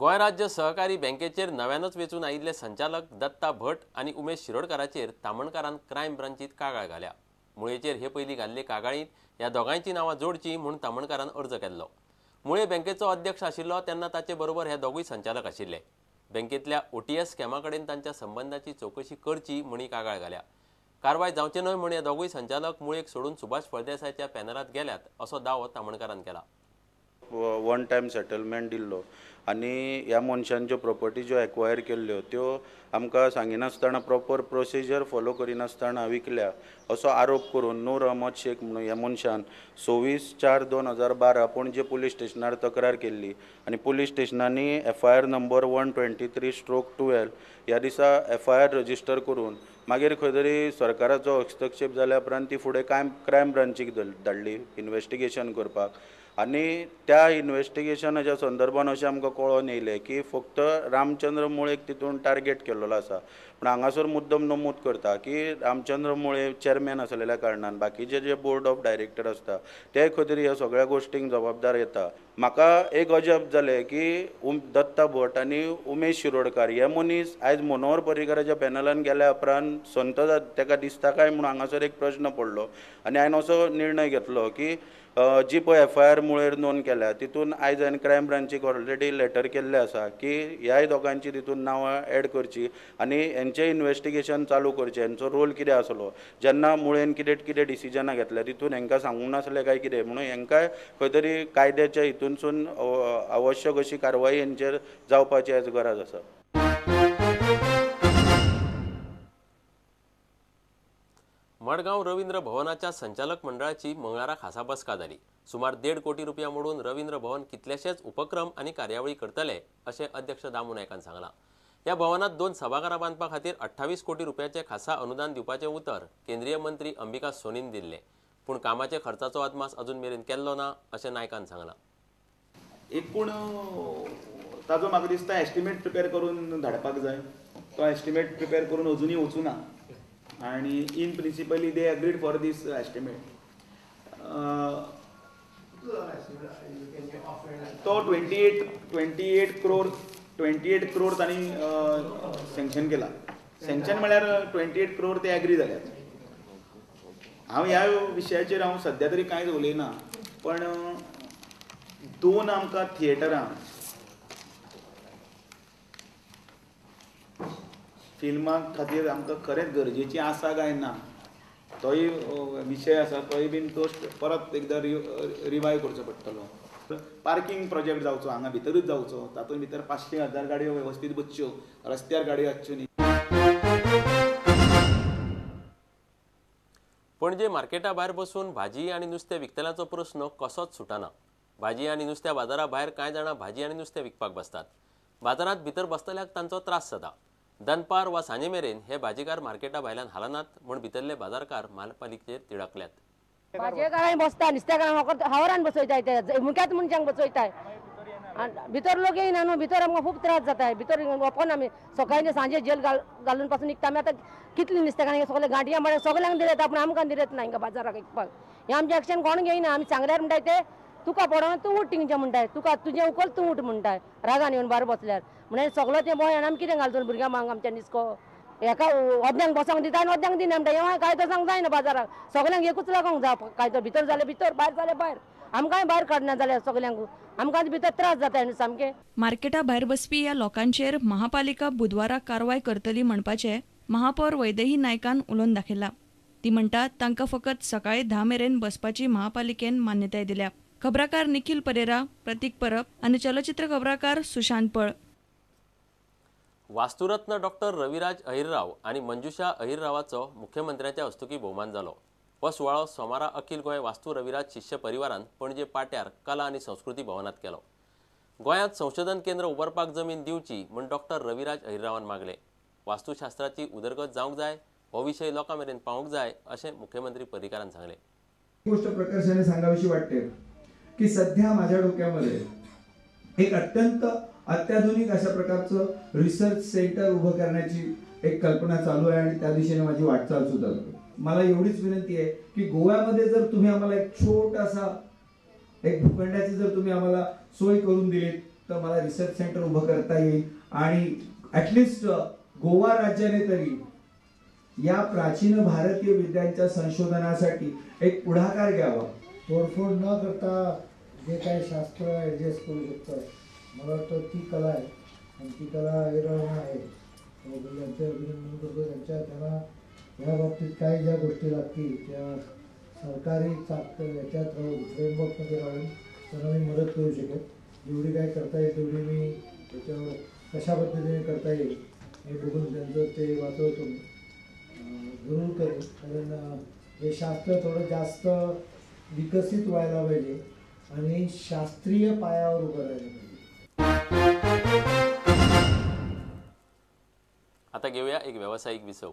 गोंय राज्य सहकारी बँकेचेर नव्यानच वेंचून आयिल्ले संचालक दत्ता भट आनी उमेश शिरोडकाराचेर तामणकारान क्रायम ब्रांचीत कागाळ घाल्या. मुळेचेर हे पयलीं घाल्ले कागाळींत ह्या दोगांयची नांवां जोडची म्हूण तामणकारान अर्ज केल्लो. मुळे बँकेचो अध्यक्ष आशिल्लो तेन्ना ताचे बरोबर हे दोगूय संचालक आशिल्ले. बँकेंतल्या ओटीएस स्कॅमा कडेन तांच्या संबंदाची चवकशी करची म्हूण ही कागाळ घाल्या. कारवाय जावचें न्हय म्हूण हे दोगूय संचालक मुळेक सोडून सुभाष फळदेसायाच्या पॅनलांत गेल्यात असो दावो तामणकारान केला. वन टायम सेटलमेंट दिल्लो आनी ह्या मनशान ज्यो प्रॉपर्टी ज्यो एक्वायर केल्ल्यो त्यो आमकां सांगिनासतना प्रॉपर प्रोसिजर फॉलो करिनासतना विकल्या असो आरोप करून नूर अहमद शेख म्हणून ह्या मनशान 26/4/2012 पणजे पुलीस स्टेशनार तक्रार केल्ली आनी पुलीस स्टेशनांनी FIR number 123/12 ह्या दिसा FIR register करून मागीर खंय तरी सरकाराचो हस्तक्षेप जाल्या उपरांत ती फुडें क्रायम ब्रांचीक धाडली इन्वेस्टिगेशन करपाक आनी त्या इन्वेस्टिगेशनाच्या संदर्भान अशें आमकां कळोन येयलें की फक्त रामचंद्र मुळेक तितून टार्गेट केल्लो आसा. पूण हांगासर मुद्दम नमूद करता की रामचंद्र मुळे चेअरमॅन आसलेल्या कारणान बाकीचे जे बोर्ड ऑफ डायरेक्टर आसता ते खंय तरी ह्या सगळ्या गोश्टींक जबाबदार येता. म्हाका एक अजाप जालें की दत्ता भट आनी उमेश शिरोडकार हे मनीस आयज मनोहर पर्रीकाराच्या पॅनलान गेल्या उपरांत संत ताका दिसता काय म्हणून हांगासर एक प्रश्न पडलो आनी हांवें असो निर्णय घेतलो की जी पळय FIR मुळेर नोंद केल्या तितून आयज हांवें क्रायम ब्रांचीक ऑलरेडी लेटर केल्लें आसा की ह्याय दोगांची तितून नांवां एड करची आनी हेंचें इन्वेस्टिगेशन चालू करचें, हेंचो रोल कितें आसलो, जेन्ना मुळेन कितें कितें डिसिजनां घेतल्या तितून हेंकां सांगूंक नासलें काय कितें म्हणून हेंकांय खंय तरी कायद्याच्या हितूनसून आवश्यक अशी कारवाई हेंचेर जावपाची आयज गरज आसा. मडगांव रवींद्र भवनाच्या संचालक मंडळाची मंगळारा खासा बसका जाली. सुमार 1.5 कोटी रुपया मोडून रवींद्र भवन कितलेशेच उपक्रम आनी कार्यावळी करतले अशें अध्यक्ष दामू नायकान सांगलां. ह्या भवनात 2 सभाघरां बांदपा खातीर 28 कोटी रुपयाचे खासा अनुदान दिवपाचें उतर केंद्रीय मंत्री अंबिका सोनीन दिल्लें, पूण कामाचे खर्चाचो अदमास अजून मेरेन केल्लो ना अशें नायकान सांगलां. एकूण ताजो म्हाका दिसता एस्टिमेट प्रिपेर करून धाडपाक जाय, तो एस्टिमेट प्रिपेर करून अजुनूय वचूना आनी in principally they agreed for this estimate. तो 28 क्रोर तांणी सँक्शन केला. सँक्शन म्हळ्यार 28 क्रोर ते एग्री जाल्यात. हांव ह्या विशयाचेर हांव सद्या तरी कांयच उलयना, पण 2 आमकां थिएटरां फिल्मां खातीर आमकां खरेंच गरजेची आसा काय ना तोय विशय आसा, तोय बीन तो परत एकदां रिवायव करचो पडटलो. पार्किंग प्रोजेक्ट जावचो हांगा भितरूच जावचो, तातूंत भितर 500,000 गाडयो वेवस्थीत बसच्यो, रस्त्यार गाडयो आसच्यो न्ही. पणजे मार्केटा भायर बसून भाजी आनी नुस्तें विकतल्यांचो प्रस्न कसोच सुटना. भाजी आनी नुस्त्या बाजारा भायर कांय जाणां भाजी आनी नुस्तें विकपाक बसतात. बाजारांत भितर बसतल्याक तांचो त्रास जाता. दनपार वा सांजे मेरेन हे भाजीकार मार्केटा भायल्यान हालनात म्हूण भितरले बाजारकार म्हालपालिकेचेर तिडकल्यात. भाजयेकारांनी बसता, नुस्तेकारांक हावरान बसयताय, ते मुख्यात मनशांक बसयताय, भितर लोक येयना न्हू, भितर आमकां खूब त्रास जाताय. भितर वचना आमी सकाळी सांजे जेल घालून पासून निघता आमी. आतां कितली नुस्तेकारांक सगळे गांठयां म्हळ्यार सगळ्यांक दिलेत, पूण आमकां दिलेत ना हिंगा बाजाराक विकपाक. हें आमचें एक्शन कोण घेयना. आमी सांगल्यार म्हणटाय ते तुका पडोन तूं उठ थिंगचें म्हणटाय, तुका तुजें उखल तूं उठ म्हणटाय रागान येवन भायर बसल्यार. म्हणल्यार सगळो तें भंय आमी कितें घालतलो भुरग्यांक मांग आमच्या निस्को हेका अर्द्यांक बसोंक दिता आनी अर्द्यांक दिना म्हणटा. हें कायदो सांग जायना बाजाराक, सगळ्यांक एकूच लागोंक जाय कायदो. भितर जालें भितर, भायर जालें भायर, आमकांय भायर काडना जाल्यार सगळ्यांक आमकां भितर त्रास जाता न्हू सामकें. मार्केटा भायर बसपी ह्या लोकांचेर महापालिका बुधवारा कारवाय करतली म्हणपाचें महापौर वैदेही नायकान उलोवन दाखयलां. ती म्हणटा तांकां फकत सकाळी 10 मेरेन बसपाची महापालिकेन मान्यताय दिल्या. खबराकार निखिल परेरा, प्रतीक परब आनी चलचित्र खबराकार सुशांत पळ. वास्तुरत्न डॉक्टर रविराज अहिरराव आनी मंजुषा अहिररावाचो मुख्यमंत्र्याच्या हस्तुकीं भोवमान जालो. हो सुवाळो सोमारा अखिल गोंय वास्तू रविराज शिष्य परिवारान पणजे पाट्यार कला आनी संस्कृती भवनांत केलो. गोंयांत संशोधन केंद्र उबारपाक जमीन दिवची म्हूण डॉक्टर रविराज अहिररावान मागलें. वास्तुशास्त्राची उदरगत जावंक जाय, हो विशय लोकां मेरेन पावूंक जाय अशें मुख्यमंत्री पर्रीकारान सांगलें. गोष्ट प्रकर्षाने सांगावीशी वाटते की सध्या माझ्या डोक्यामध्ये एक अत्यंत अत्याधुनिक अशा प्रकारचं रिसर्च सेंटर उभं करण्याची एक कल्पना चालू आहे आणि त्या दिशेने माझी वाटचाल सुद्धा चालू. मला एवढीच विनंती आहे की गोव्यामध्ये जर तुम्ही आम्हाला एक छोटासा एक भूखंडाची जर तुम्ही आम्हाला सोय करून दिलीत तर मला रिसर्च सेंटर उभं करता येईल आणि ॲटलिस्ट गोवा राज्याने तरी या प्राचीन भारतीय विद्यांच्या संशोधनासाठी एक पुढाकार घ्यावा. तोडफोड न करता जे काही शास्त्र ॲडजस्ट करू शकतं, मला वाटतं ती कला आहे आणि ती कला अहिरावना आहे. त्यांचे अभिनंदन करतो. त्यांना ह्या बाबतीत काही ज्या गोष्टी लागतील त्या सरकारी चाक याच्यात राहून फ्रेमवर्कमध्ये राहून त्यांना मी मदत करू शकेन. जेवढी काय करता येईल तेवढी मी त्याच्यावर कशा पद्धतीने करता येईल हे बघून त्यांचं ते वाचवतो मी, जरूर करेन. कारण हे शास्त्र थोडं जास्त विकसित व्हायला पाहिजे आणि शास्त्रीय पायावर उभं राहिलं पाहिजे. आता घेऊया एक व्यावसायिक विसव.